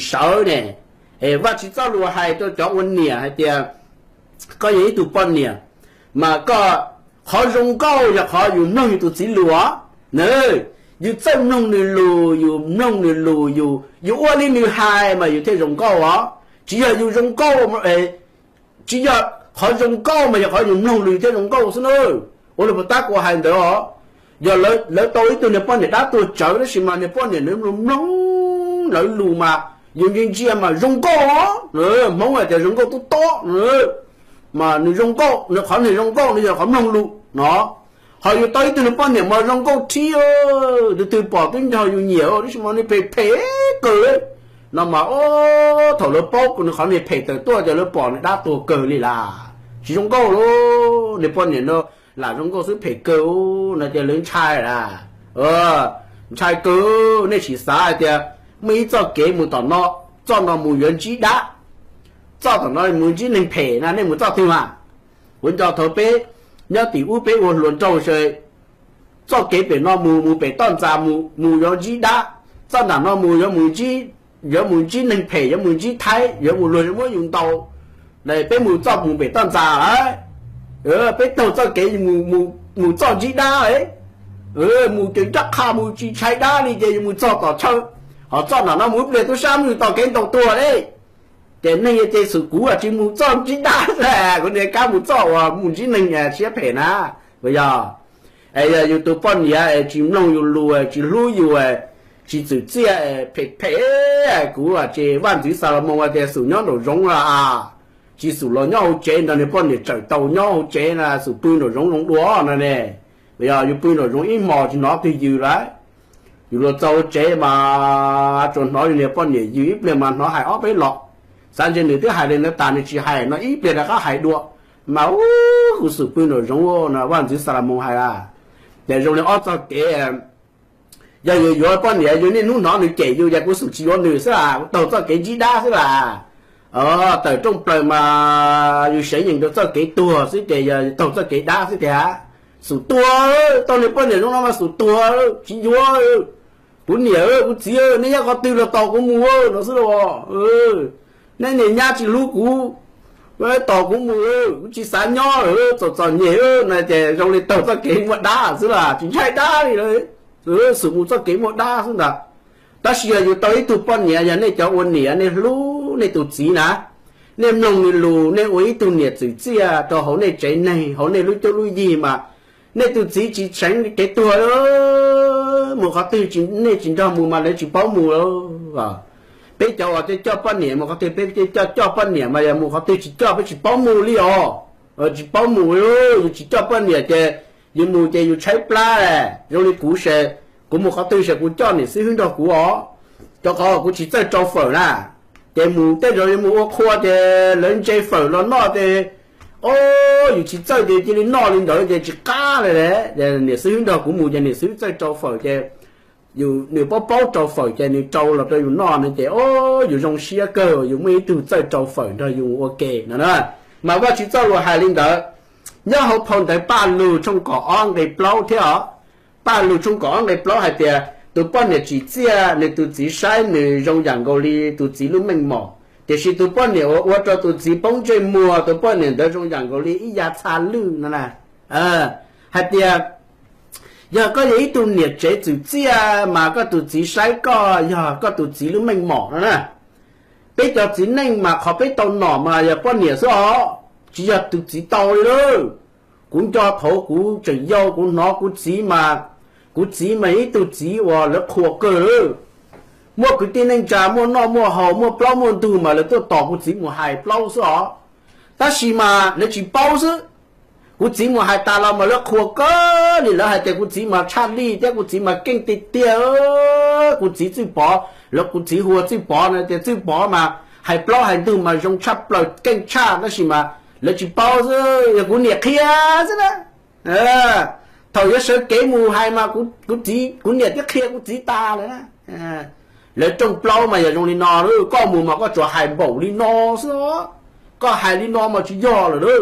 sawv ne. Vaj Tswv txoj lus hais rau cov ua niam hais tias, koj yog ib tug poj niam, mas koj, qhov zoo nkauj yog qhov yus mloog yus tus txiv lus os. Na, yus txawj mloog nws lus, yus mloog nws lus, yus, yus ua li nws hais mas yus thiaj zoo nkauj os. Tsis yog yus zoo nkauj, tsis yog qhov zoo nkauj mas yog qhov yus mloog lus thiaj zoo nkauj xwb na. Ua li puas tab kuv hais ntawd os. Yog lawv tau ib tug niag poj niam dab tuag tsawv tab sis mas niag poj niam nws mloog lawv lus mas yus ntsia ntsia mas zoo nkauj os. Hmoob hais tias zoo nkauj tub tob, mas nws zoo nkauj, nws qhov niag zoo nkauj nws yog qhov mloog lus no. Ho yus tau ib tug niag poj niam mas zoo nkauj thib, tus twg pom twb nrog yus nyiam tab sis mas nws phem phem kawg no mas, thaum lawv paub nws qhov niag phem tawm tuaj ces lawv pom nws dab tuag kawg li lawm. Tsis zoo nkauj lauj, niag poj niam no lam zoo nkauj xwb phem kawg no ces lawv ntshai lawm. Ntshai kawg, nej sim xav hais tias muaj ib txoj kev mus tom no, txoj no mus yuav ntsib dab, txoj tom no mus ntsib neeg phem na, nej mus txoj twg mas? Kuv nco thaum peb nyob tim ub peb ua hluas nraug sas, txoj kev pem no mus mus pem toj ntxas mus mus yuav ntsib dab, txoj nram no mus yuav mus ntsib, yuav mus ntsib neeg phem, yuav mus ntsib thaib, yuav mus luag yuav muab yus ntaus. Peb mus txoj mus pem toj ntxas lawm, peb taug txoj kev mus txoj ntsib dab, mus ces nraj qha mus tsis ntshai dab li ces yus mus txog tom chaw, ho txoj nram no mus ib pliag tub sab mus tom kev ntaus tuag li. Ces neeg ces xum kuv tsis mus txoj ntsib dab, kuv niaj kab mus txoj uas mus ntsib neeg siab phem na. Yog es yog yus tus poj niam es tsis mloog yus lus, tsis hlub yus, tsis txwm txiaj, phem phem, kuv ces vaj ntxwv Xalumoos hais tias xum nyob nraum zoov los, tsis xum los nyob hauv tsev nrog niag poj niam tsawm tau nyob hauv tsev na, xum pw nraum zoov zoo dua no ne. Yog yus pw nraum zoov ib hmos tsis hnov twg yws lawm, yus los txog hauv tsev mas tsuas hnov yus niag poj niam yws ib pliag mas hnov hais ob peb los. Xav ntshe nws twb hais li ntawd tas nws tsis hais no ib pliag rov qab hais dua. Mas ub, kuv xum pw nraum zoov no, vaj ntxwv Xalumoos hais tias zoo li ob txoj kev. Yog yus yuav poj niam yus niaj hnub hnov nws cem yus, yog kuv xum tsis yuav nws xwb las, kuv taug txoj kev ntsib dab xwb las. Tawm rooj plaws mas yus seev yees rau txoj kev tuag xwb ces yog taug txoj kev dab xwb tiag. Xum tuag, tau niag poj niam zoo no mas xum tuag, tsis yuav. Kuv niam kuv txiv, nej nyob qhov twg los tos kuv mus no xwb las. Nej niam nyab tsis hlub kuv, tos kuv mus, kuv tsis xav nyob lawm, txom txom nyem no ces zoo li taug txoj kev muaj dab xwb las, tsis ntshai dab li lawm. Xum mus txoj kev muaj dab xwb ntag. Tab sis yog yus tau ib tug poj niam, yog nej cov ua niam nej hlub nej tus txiv na, nej mloog nws lus, nej ua ib tug niam txwm txiaj rau hauv nej tsev neeg, hauv nej lub cuab lub yig mas nej tus txiv tsis seev kev tuag, mus qhov twg nej tsis nrog mus mas lawv tsis paub mus. Peb cov uas coj coj poj niam mus qhov twg peb coj coj poj niam mas yog mus qhov twg tsis coj peb tsis paub mus li os. Tsis paub mus, yus tsis coj poj niam ces yus mus ces yus tshaib plab. Zoo li kuv ces kuv mus qhov twg ces kuv coj niam xib hwb nrog kuv os, rau qhov kuv tsis txawj rau fawm na. Ces mus tej zaum yuav mus ua qhua ces lawv ntse fawm los noj ces, o, yus tsis txawj ces cia li noj li ntawd ces tsis qab li. Niam xib hwb nrog kuv mus ces niam xib hwb txawj rau fawm ces yus, nws paub paub rau fawm ces nws rau los rau yus noj no ces, o, yus zoo siab kawg yus muaj ib tug txawj rau fawm nrog yus ua ke no na. Mas Vajtswv txoj lus hais li ntawd nyob hauv phau ntawv Paj Lug tshooj kaum ob nqe plaub thiab os. Paj Lug tshooj kaum ob nqe plaub hais tias tus poj niam tsim txiaj nws tus txiv saib nws zoo yam nkaus li tus txiv lub meej mom, tiam sis tus poj niam uas ua rau tus txiv poob ntsej muag, tus poj niam ntawd zoo yam nkaus li ib yav txha lwj no na. Hais tias yog koj yog ib tug niam tsev txwm txiaj mas koj tus txiv saib koj yog koj tus txiv lub meej mom no na. Peb cov txiv neej mas qhov peb tau nom mas yog poj niam xwb os, tsis yog tus txiv tau li lawm. Kuv nco thaum kuv tseem yau kuv hnov kuv txiv mas, kuv txiv mas ib tug txiv uas lawv qhuas kawg lawm. Muaj kwv tij neej tsa muaj noj muaj haus muaj plaub muaj ntug mas lawv tuaj tos kuv txiv mus hais plaub xwb os. Tab sis mas lawv tsis paub xwb. Kuv txiv mus hais tas los mas lawv qhuas kawg li, lawv hais tias kuv txiv mas tshaj lij thiab kuv txiv mas keej tiag tiag. Kuv txiv Txwj Pov, lawv kuv txiv hu ua Txwj Pov no tias Txwj Pov mas hais plaub hais ntug mas zoo tshaj plaws keej tshaj, tab sis mas lawv tsis paub xwb, yog kuv niam qhia xwb na. Thaum yuav sawv kev mus hais mas kuv txiv kuv niam twb qhia kuv txiv tas lawm na. Lawv rooj plaub mas yog zoo li no, koj mus mas koj tsuas hais npaum li no xwb os. Koj hais li no mas tsis yog lawm na.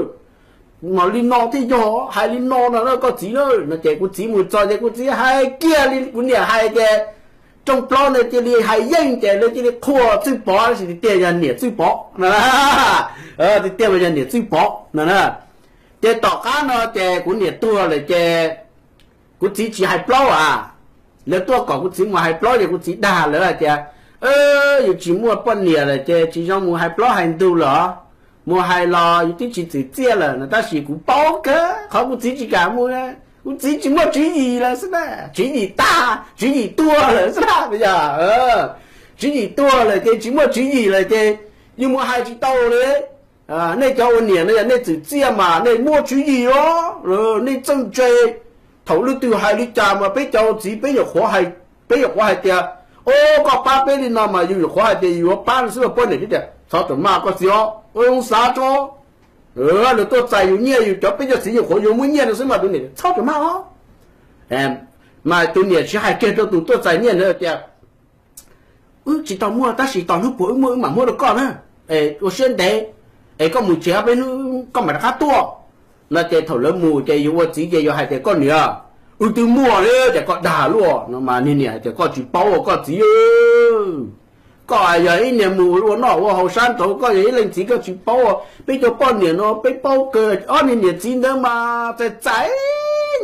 Mas li no thiaj yog, hais li no no koj txiv na. No ces kuv txiv mus txog ces kuv txiv hais kiag li kuv niam hais ces rooj plaub no cia li hais yeej ces lawv cia li qhuas Txwj Pov, tiag tiag yog niam Txwj Pov no, tiag tiag mas yog niam Txwj Pov no na. Ces tom qab no ces kuv niam tuag lawm ces kuv txiv tsis hais plaub a. Lawv tuaj kom kuv txiv mus hais plaub ces kuv txiv dag lawv hais tias, yus tsis muaj poj niam lawm ces tsis zoo mus hais plaub hais ntug lawm, mus hais los yus twb tsis txwm txiaj lawm no. Tab sis kuv paub kawg qhov kuv txiv tsis kam mus, kuv txiv tsis muaj tswv yim lawm xwb na, tswv yim tag, tswv yim tuag lawm xwb na. Yog tswv yim tuag lawm ces tsis muaj tswv yim lawm ces yus mus hais tsis tau li. Nej cov ua niam no yog nej txwm txiaj mas nej muaj tswv yim os, nej txawj ntse. Thaum leej twg hais li cas mas peb cov txiv peb nyuam qhuav, peb nyuam qhuav hais tias, o, koj pab peb li no mas yus nyuam qhuav hais tias yus yuav pab xwb, poj niam tias, txhob txawm maj koj txiv os, ua zoo xav tso. Lawv tuaj txais yus nyiaj, yus cov peb cov txiv nyuam qhuav yuav muab nyiaj rau xwb mas tus niam txhob txawm maj os. Mas tus niam tsis hais kiag rau tus tuaj txais nyiaj ntawd tias, wb tsis tau muaj tab sis tos hnub puas wb muaj wb mam muab rau koj na, es ua siab ntev, es koj mus tsev ob peb hnub koj mam rov qab tuaj no. Ces thaum lawv mus ces yus ua txiv ces yus hais tias, koj niam, wb twb muaj li ces koj dag luaj no mas niag niam hais tias, koj tsis paub koj txiv, koj yog ib niag mus ua noj ua haus sab nraud, koj yog ib leej txiv koj tsis paub. Peb cov poj niam no peb paub kawg, ob niag niam txiv ntawd mas txais txais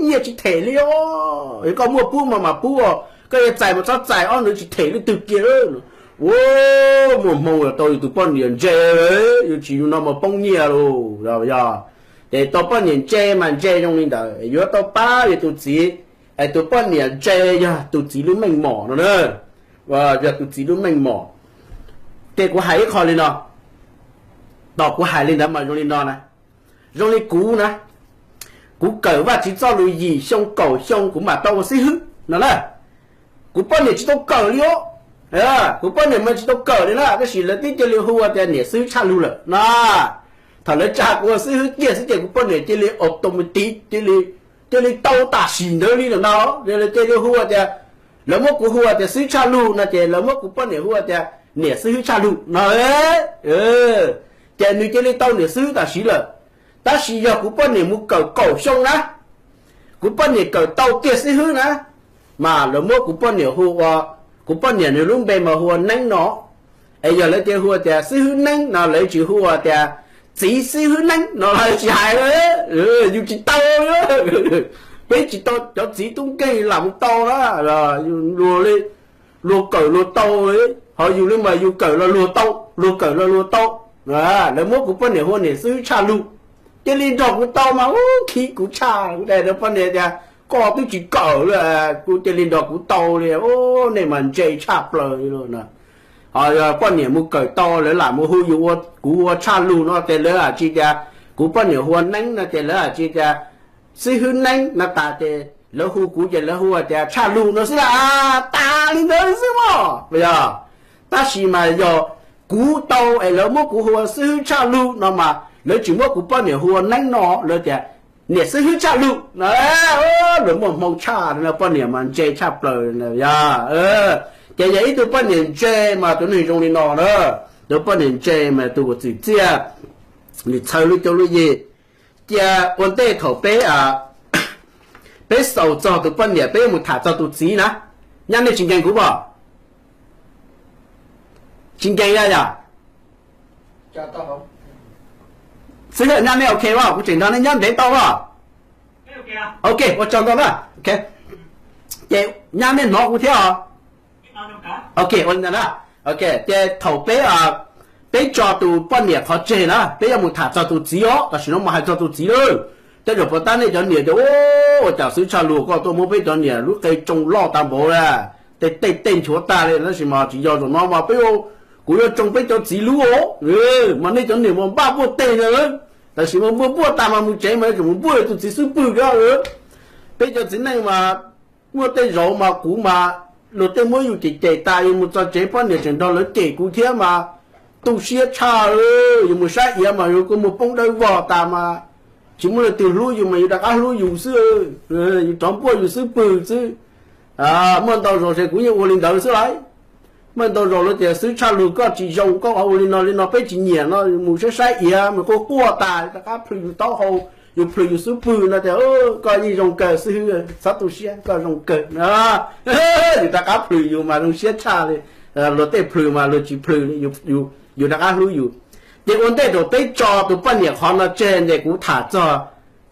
nyiaj tsis them li os. Koj muaj pub mas mam pub, koj yuav txais mas txhob txais, ob ntawd tsis them leej twg kiag. Ua, muaj hmoo tau yus tus poj niam ntse, yus tsis yus no mas poob nyiaj lauj. Yog ces tau poj niam ntse mas ntse zoo li ntawd, yuav tau pab yus tus txiv. Es tus poj niam ntse yog tus txiv lub meej mom no na, yog tus txiv lub meej mom. Ces kuv hais ib qho li no, tos kuv hais li ntawd mas zoo li no na, zoo li kuv na, kuv kawm Vajtswv txoj lus yim xyoo kaum xyoo kuv mam tau ua xib hwb no na. Kuv poj niam tsis tau kawm li os, kuv poj niam mas tsis tau kawm li na, tab sis lawv twb cia li hu tias niam xib hwb tshaj lug lawm na. Thaum lawv tsa kuv ua xib hwb kiag xwb ces kuv poj niam cia li automatic, cia li tau tam sim ntawd li lawm no. Lawv cia li hu tias, lawv muab kuv hu tias xib hwb tshaj lug no ces lawv muab kuv poj niam hu tias niam xib hwb tshaj lug no. Ces nws cia li tau niam xib hwb tam sim lawm. Tab sis yog kuv poj niam mus kawm kaum xyoo na, kuv poj niam kawm tau kiag xib hwb na, mas lawv muab kuv poj niam hu ua, kuv poj niam nws lub npe mas hu ua Neeb no. Es yog lawv cia hu tias xib hwb Neeb no, lawv tsis hu tias txiv xib hwb Neeb no los tsis hais, yus tsis tau. Peb tsis tau, cov txiv tub nkeeg lam mus tau na, luag li, luag kawm luag tau li, ho yus li mas yus kawm los luag tau, luag kawm los luag tau. Lawv muab kuv poj niam hu ua niam xib hwb tshaj lug, cia li nrog kuv tau mas ub khib kuv tshaj. Kuv dag rau poj niam tias, koj twb tsis kawm li, kuv cia li nrog kuv tau li. Nej mas ntse tshaj plaws li no. Ho yog poj niam mus kawm tau lawv lam mus hu yus ua, kuv ua tshaj lug no ces lawv hais tsis tias kuv poj niam hu ua Neeb no ces lawv hais tsis tias xib hwb Neeb no tas ces lawv hu kuv ces lawv hu tias tshaj lug no xwb las. Tas li ntawd xwb mas yog. Tab sis mas yog kuv tau es lawv muab kuv hu ua xib hwb tshaj lug no mas lawv tsis muab kuv poj niam hu ua Neeb no, lawv tias niam xib hwb tshaj lug no. Lawv muaj hmoo tshaj, poj niam mas ntse tshaj plaws yog. Ces yog ib tug poj niam ntse mas tus neeg zoo li no na. Tus poj niam ntse mas tus uas txwm txiaj, nws txhawb lub cuab lub yig. Cia ua ntej thaum peb, peb xaus txog tus poj niam peb yuav mus tham txog tus txiv na. Nyab nej tsis nkees kuv pom? Tsis nkees yog yom? Xib hwb nyab nej ok as, kuv tseem nrog nej nyob ntev tau as. Ok, ua tsaug ntau na. Ces nyab nej hnov kuv thiab os. Ok, ua li ntawd na. Ok, ces thaum peb, peb tso tus poj niam qhov tseg na, peb yuav mus tham txog tus txiv os, tam sim no mus hais txog tus txiv lawm. Tej zaum puas tab nej cov niam tias, ua cas xib hwb tshaj lug koj tuaj muab peb cov niam lub qe tsoo loj tag npaum li, tej tej tej nchuav tag li, tab sis mas tsis yog, zaum no mas peb, kuv yuav tsoo peb cov txiv lub os, mas nej cov niam mas npaj npuaj teg na. Tam sim mas npuaj npuaj tag mas mus tsev mas yuav tsum mus npuaj tus txiv xub pwg thiab. Peb cov txiv neej mas muaj tej zaum mas kuv mas luag tej muab yus cem cem tas, yus mus txog tsev poj niam tseem nrog lawv cem kuv thiab mas tu siab tshaj. Yus mus saib iav mas yus kuj mus poob dawb vog tas mas tsis muaj leej twg hlub yus mas yus rov qab hlub yus xwb, yus rov npuaj yus xub pwg xwb. Muaj ntau zaus ces kuv yeej ua li ntawd xwb lauj. Muaj ntau zaus lawv tias xib hwb tshaj lug koj tsis zoo, koj ua li no li no peb tsis nyiam no, mus saib saib iav mas quaj quaj tas rov qab plhws yus taub hau, yus plhws yus xub pwg no tias, koj yeej zoo kawg xib hwb, txhob tu siab, koj zoo kawg no. Yus rov qab plhws yus mas zoo siab tshaj li luag tej plhws mas luag tsis plhws li, yus rov qab hlub yus. Ces ua ntej thaum peb tso tus poj niam qhov no tseg ces kuv tham txog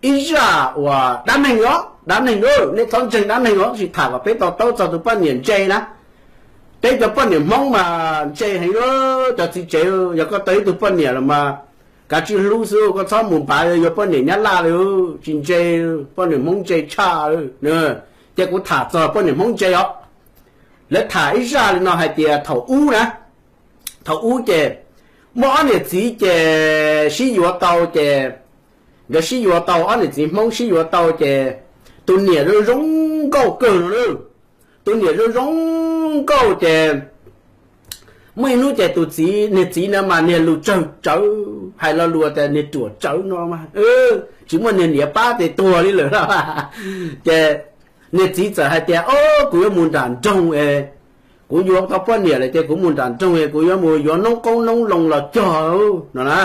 ib zaj uas dab neeg os, dab neeg, nej txhob ntseeg dab neeg os, tab sis tham kom peb to taub txog tus poj niam ntse na. Peb cov poj niam Hmoob mas ntse heev, cov txiv tsev, yog koj tau ib tug poj niam los mas kav tsij hlub xwb, koj txhob mus npav yuav poj niam Nyab Laj li, tsis ntse, poj niam Hmoob ntse tshaj. Ces kuv tham txog poj niam Hmoob ntse os. Lawv tham ib zaj li no hais tias thaum ub na, thaum ub ces muaj ob niam txiv ces sib yuav tau ces, nkawd sib yuav tau, ob niam txiv Hmoob sib yuav tau ces tus niam zoo zoo nkauj kawg no na. Tus niam zoo zoo nkauj ces muaj ib hnub ces tus txiv, niag txiv na mas niag lus tsawg tsawv, hais lo lus tias niag ruam tsawv no mas, tsis muaj niag niam pab tes tuag li lawm. Ces niag txiv txawm hais tias, o, kuv yuav mus nram nroog es, kuv yuav tau poj niam lawm ces kuv mus nram nroog es kuv yuav mus yuav noob qoob noob loo los cog no na,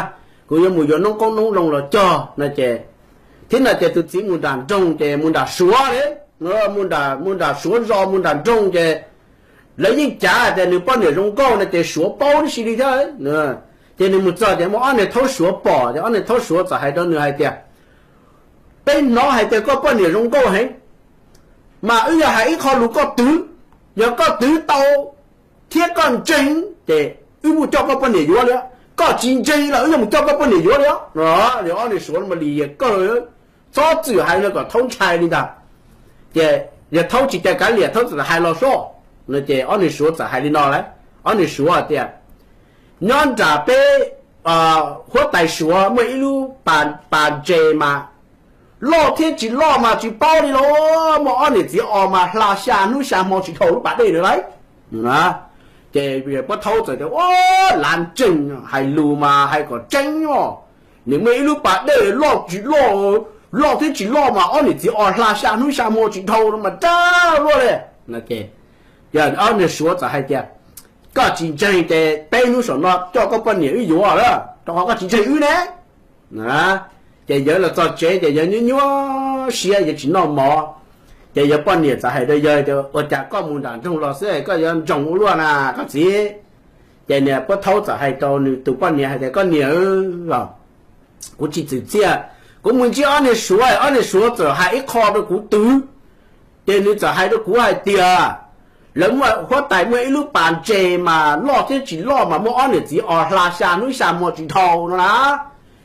kuv yuav mus yuav noob qoob noob loo los cog no ces, thiab no ces tus txiv mus nram nroog ces mus nram suav li, mus nram suav zos mus nram nroog ces lawv yeej cav tias nws poj niam zoo nkauj no ces suav paub tib si li thiab. Ces nws mus txog ces muaj ob niag thaub suav pom ces ob niag thaub suav txawm hais rau nws hais tias, peb hnov hais tias koj poj niam zoo nkauj heev, mas wb yog hais ib qho lus koj twv, yog koj twv tau thiab koj ntseeg ces wb mus coj koj poj niam yuav li, koj tsis ntseeg los wb yuav mus coj koj poj niam yuav li. Ob niag suav mas lim hiam kawg, txhob txwm hais no kom thaub ntshai li ntag. Ces yog thaub tsis cais kav liam thaub txawm hais los soj no ces ob niag suav txawm hais li no lawm, ob niag suav tias, nyob nram peb huab tais suav muaj ib lub pas ntses mas loj thiab tsis loj mas tsis paub li los muaj ob niam txiv os mas hla xya hnub xya hmo tsis dhau lub pas dej ntawd lauj. Ces puab thaub txawm tias, lav ntseeg, hais lus mas hais kom tseeb os, nws muaj ib lub pas dej loj tsis loj, loj thiab tsis loj mas ob niam txiv os hla xya hnub xya hmo tsis dhau no mas rag luaj li. Ob niag suav txawm hais tias, koj tsis ntseeg ces peb hnub saum no coj koj poj niam wb yuav lawm rau qhov koj tsis ntseeg wb ne. Ces yawg los txog tsev ces yawg nyuaj nyuaj siab, yawg tsis noj mov. Ces yawg poj niam txawm hais rau yawg tias, ua cas koj mus nram nroog los xwb koj yuav ntsoog ua luaj na koj txiv? Ces niag puab thaub txawm hais rau nws tus poj niam hais tias, koj niam, kuv tsis txwm txiaj, kuv mus ntsib ob niag suav, ob niag suav txawm hais ib qho rau kuv twv. Ces nws txawm hais rau kuv hais tias, lawv muaj huab tais muaj ib lub pas ntses mas loj thiab tsis loj mas muaj ob niam txiv os hla xya hnub xya hmo tsis dhau no na.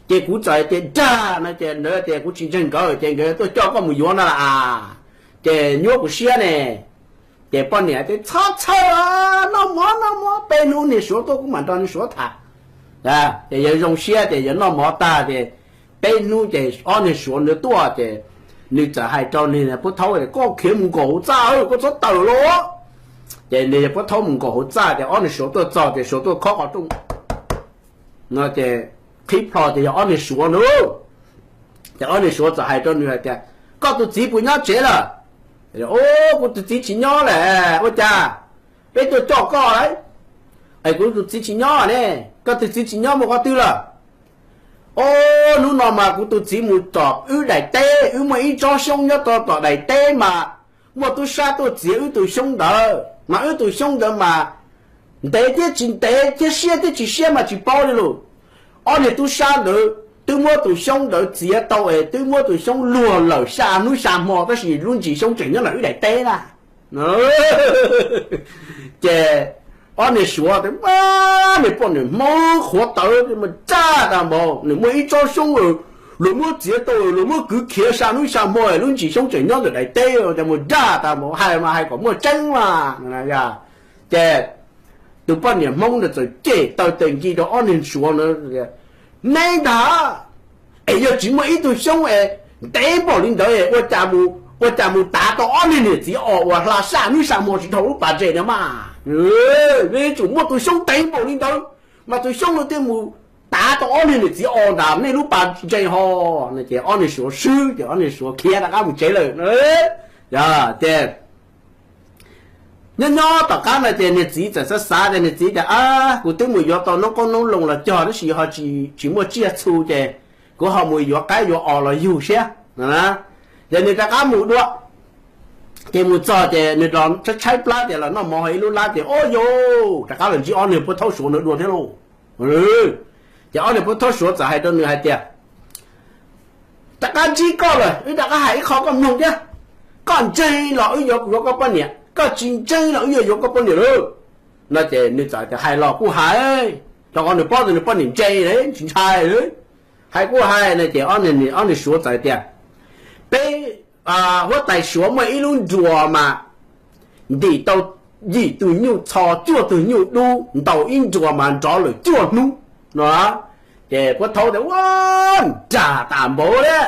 Ces kuv txawm hais tias dag no ces lawv tias kuv tsis ntseeg nkawd ces nkawd tuaj coj koj mus yuav no las. Ces nyuaj kuv siab ne. Ces poj niam tias, txhob txhawj, noj mov noj mov, peb hnub niag suav tuaj kuv mam nrog niag suav tham. Ces yawg zoo siab ces yawg noj mov tag ces peb hnub ces ob niag suav ntawd tuaj ces nws txawm hais rau niag puab thaub, koj khiav mus nkaum hauv txaj, koj txhob tawm los. Ces niag puab thaub mus nkaum hauv txaj ces ob niag suav tuaj txog ces suav tuaj khob qhov rooj no ces qhib plho ces yog ob niag suav na. Ces ob niag suav txawm hais rau nws hais tias, koj tus txiv puas nyob tsev lawm? Kuv tus txiv tsis nyob lawm, ua cas? Peb tuaj coj koj lawm. Es kuv tus txiv tsis nyob ne. Koj tus txiv tsis nyob mus qhov twg lawm? Ob hnub no mas kuv tus txiv mus tom wb daim teb, wb muaj ib tsob xyoob nyob tom daim teb mas muaj tub sab tuaj txiav wb tus xyoob ntawd, mas wb tus xyoob ntawd mas ntev thiab tsis ntev thiab siab thiab tsis siab mas tsis paub li lus. Ob niag tub sab ntawd twb muab tus xyoob ntawd txiav tau es twb muab tus xyoob luag lawm xya hnub xya hmo tab sis lub ntsis xyoob tseem nyob ntawm wb daim teb na. Ces ob niag suav tias, niag poj niam Hmoob qhuav tawv mas dag tag npaum, nws muaj ib tsob xyoob luag muab txiav tau luag muab kwv khiav xya hnub xya hmo lub ntsis xyoob tseem nyob ntawm daim teb, ces mus dag tag npaum, hais mas hais kom muaj tseeb mas. Ces tus poj niam Hmoob ntawd txawm cem taw tes nki rau ob niag suav na, neb ntag, es yog tsis muaj ib tug xyoob es ntev npaum li ntawd ua cas mus tav tau ob niag niam txiv os uas hla xya hnub xya hmo tsis dhau lub pas ntses no mas. Yuav tsum muaj tus xyoob ntev npaum li ntawd, mas tus xyoob no thiaj mus tav tau ob niag niam txiv os ntawm nej lub pas ntses ho. Ces ob niag suav swb ces ob niag suav khiav rov qab mus tsev lawm. Ces nyob nyob tom qab no ces niag txiv txawm xav xav tias, niag txiv tias, kuv twb mus yuav tau noob qoob noob loo los cog tab sis ho tsis muaj tsiaj txhu ces kuv ho mus yuav qaib yuav os los yug siab. Ces nws rov qab mus dua, ces mus txog ces nws los tshaib tshaib plab tias los noj mov hauv ib lub lab ces, o yauj, rov qab los ntsib ob niag puab thaub suav ntawd dua thiab lauj. Ces ob niag puab thaub suav txawm hais rau nws hais tias, rov qab ntsib koj lawm, wb rov qab hais ib qho koj mloog thiab. Koj ntseeg los wb yuav yuav koj poj niam, koj tsis ntseeg los wb yuav yuav koj poj niam lauj. No ces nws txawm tias hais los kuj hais, rau qhov nws paub tias nws poj niam ntse, tsis ntshai. Hais kuj hais no ces ob niag suav txawm tias, peb huab tais suav muaj ib lub nruas mas ntim tau yim tug nyuj txho cuaj tug nyuj dub ntaus ib nruas mas nrov lawm cuaj hnub no. Ces puab thaub tias, ua, nrag tas npaum li,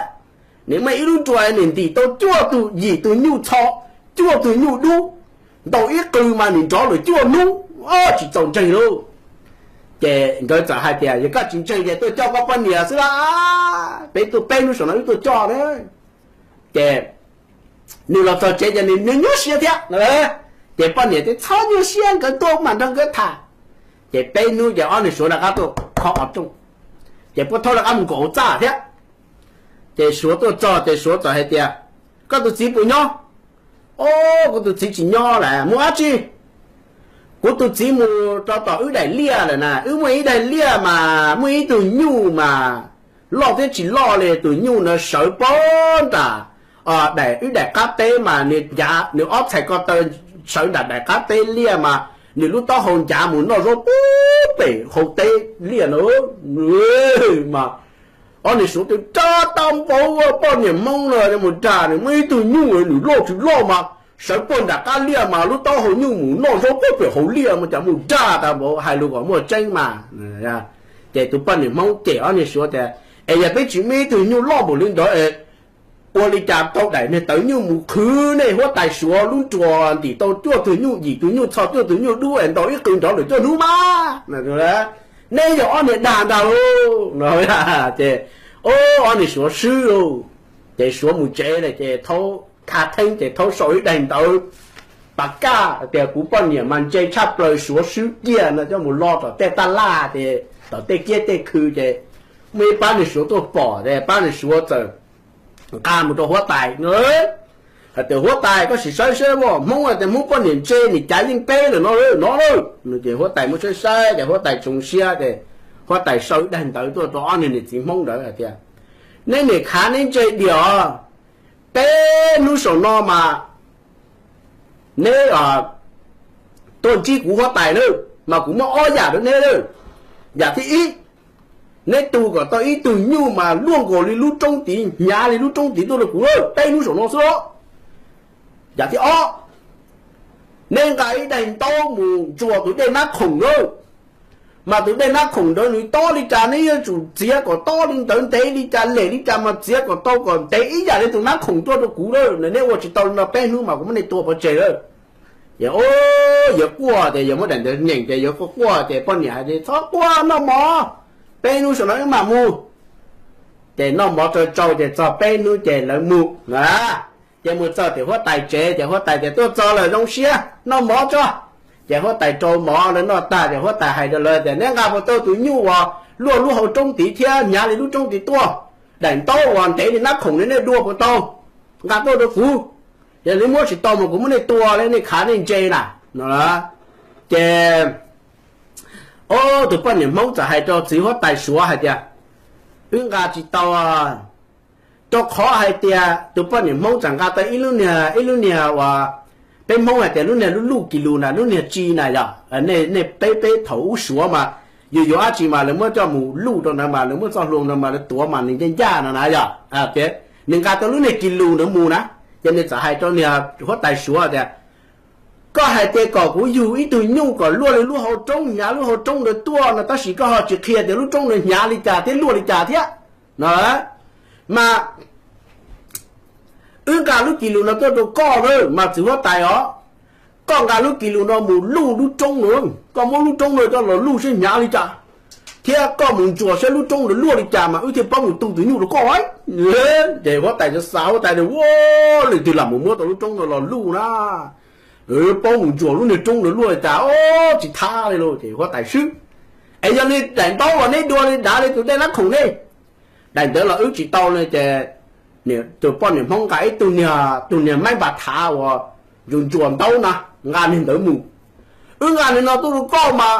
nws muaj ib lub nruas nws ntim tau cuaj tug, yim tug nyuj txho, cuaj tug nyuj dub, ntaus ib qw mas nws nrov lawm cuaj hnub, o tsis txaus ntseeg lauj. Ces nkawd txawm hais tias yog koj tsis ntseeg ces tuaj coj koj poj niam xwb las, peb tuaj peb hnub saum no wb tuaj coj na. Ces nws los txog tsev ces nws nyuaj siab thiab. Ces poj niam tias txhob nyuaj siab, nkawd tuaj mam nrog nkawd tham. Ces peb hnub ces ob niag suav rov qab tuaj khob qhov rooj, ces puab thaub rov qab mus nkaum hauv txaj thiab. Ces suav tuaj txog ces suav txawm hais tias, koj tus txiv puas nyob? O, kuv tus txiv tsis nyob lawm. Mus dab tsi? Kuv tus txiv mus rau tom wb daim liaj lawm na, wb muaj ib daim liaj mas muaj ib tug nyuj mas loj thiab tsis loj li, tus nyuj na sawv puag nram daim, wb daim qab teb mas nws ncav, nws ob txhais ko taw sawv nram daim qab teb liaj mas nws lub taub hau ncav mus noj zaub puag pem hauv teb liaj na. Mas ob niag suav tias nrag tas npaum, poj niam Hmoob no mus dag nws muaj ib tug nyuj nws loj tsis loj mas sawv puag nram qab liaj mas lub taub hau nyuj mus noj zaub puag pem hauv liaj mas cas mus dag tas npaum, hais lus kom muaj tseeb mas. Ces tus poj niam Hmoob cem ob niag suav tias, es yog peb tsis muaj ib tug nyuj loj npaum li ntawd es ua li cas tau daim niag tawv nyuj mus qhwv nej huab tais suav lub nruas ntim tau cuaj tug nyuj, yim tug nyuj txho cuaj tug nyuj dub es ntaus ib qw nrov lawm cuaj hnub mas? Neb yog ob niag dag ntag lauj no. Ces ob niag suav swb lauj. Ces suav mus tsev lawm ces thaub tha theeb ces thaub sau ib daim ntawv pas kaj tias kuv poj niam mas ntse tshaj plaws, suav swb kiag no coj mus lo tom tej taj laj ces tom tej kiab tej khw ces muaj ib pab niag suav tuaj pom ces pab niag suav txawm nqa mus rau huab tais no, hais tias huab tais koj sim saib saib, Hmoob tias Hmoob poj niam ntse nim cav yeej peb lawm no no lauj. Ces huab tais muab saib saib ces huab tais tsoo siab ces huab tais sau ib daim ntawv tuaj rau ob niag niam txiv Hmoob ntawd hais tias, neb niam khav neb ntse diam os, peb hnub saum no mas neb tuaj ntsib kuv huab tais na, mas kuv muab ob yam rau neb lawm. Yam thib ib, neb tu kom tau ib tug nyuj mas luaj nkaus li lub roob tid, hnyav li lub roob tid tuaj rau kuv lawm, peb hnub saum no xwb. Yam thib ob, neb nqa ib daim ntaub mus ntsuas tus dej Nab Khoom na, mas tus dej Nab Khoom ntawd nws tob li cas neb yuav tsum txiav kom tob li ntawd, ntev li cas lem li cas mas txiav kom tau kom ntev ib yam li tus Nab Khoom tuaj rau kuv lawm. Neb ua tsis tau li no peb hnub mas kuv muab nej tua pov tseg lawm. Ces yawg quaj ces yawg muab daim ntawd nyeem ces yawg quaj quaj ces poj niam hais tias txhob quaj, noj mov, peb hnub saum no wb mam mus. Ces noj mov tsau tsau ces txog peb hnub ces lawv mus na. Ces mus txog tim huab tais tsev ces huab tais tias tuaj txog lawm zoo siab noj mov tso. Ces huab tais rau mov lawv noj tag ces huab tais hais rau lawv tias neb nqa puas tau tus nyuj uas luaj lub hauv roob tid thiab hnyav li lub roob tid tuaj, daim ntaub uas ntev li Nab Khoom li nej dua puas tau, nqa tuaj rau kuv, yog nej muab tsis tau mas kuv muab nej tua li, nej khav nej ntse na no. Ces tus poj niam Hmoob txawm hais rau txiv huab tais suav hais tias wb nqa tsis tau, rau qhov hais tias tus poj niam Hmoob txawm nqa tau ib lub niag, ib lub niag uas peb Hmoob hais tias lub niag lub luj kis lus na, lub niag tsi na yog, nej peb peb thaum ub suav mas yus yuav dab tsi mas lawv muab coj mus luj rau ntawd mas lawv muab txoj hlua ntawd mas lawv tuav mas nws ncaj ncaj no na yog. Nws nqa tau lub niag kis lus ntawd mus na, ces nws txawm hais rau niag huab tais suav tias koj hais tias kom kuv yug ib tug nyuj kom luaj li lub hauv roob, hnyav lub hauv roob ntawd tuaj no tab sis koj ho tsis qhia tias lub roob ntawd hnyav li cas thiab luaj li cas thiab no. Mas wb nqa lub kis lus no tuaj rau koj na mas txiv huab tais os, koj nqa lub kis lus no mus luj lub roob na, koj muab lub roob no coj los luj saib hnyav li cas, thiab koj mus ntsuas saib lub roob no luaj li cas mas wb thiaj paub mus tu tus nyuj rau koj. Ces huab tais txawm xav, huab tais tias ua, leej twg lam mus muab tau lub roob no los luj na, paub mus ntsuas lub niag roob no luaj li cas, o, tsis thab li lauj. Ces huab tais swb, es yog li daim ntaub uas neb dua li dav li tus dej Nab Khoom ne, Daim ntawd los wb tsis tau ne ces tus poj niam Hmoob nqa ib tug niag, tus niag maib npas thav uas ntsuas ntsuas ntaub na, nqa niag ntawd mus. Wb nqa niag no tuaj rau koj mas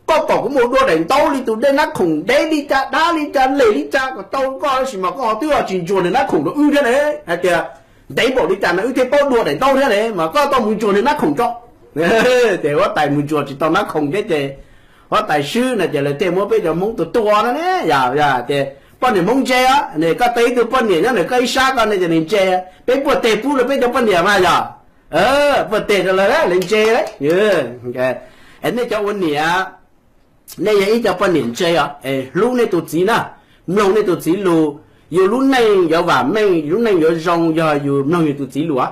koj pom kuv mus dua daim ntaub li tus dej nab khoom deb li cas dab li cas lem li cas kom tau koj, tab sis mas koj ho twb tsis ntsuas niag nab khoom rau wb thiab ne. Hais tias ntev npaum li cas no wb thiaj paub dua daim ntaub thiab ne mas koj tau mus ntsuas niag nab khoom tso. Ces huab tais mus ntsuas tsis tau nab khoom thiab ces huab tais swb no ces lawv thiaj muab peb cov Hmoob tua tua no ne. Yog tias poj niam Hmoob ntse os, koj tau ib tug poj niam nyob ntawm koj ib sab ko ne ces nws ntse, peb puag teg pub rau peb cov poj niam mas yog, puag teg rau lawv, lawv ntse. Nej cov ua niam, nej yog ib co poj niam ntse os, es hlub nej tus txiv na, mloog nej tus txiv lus. Yus lub neej yuav vam meej, yus lub neej yuav zoo yog yus mloog yus tus txiv lus os.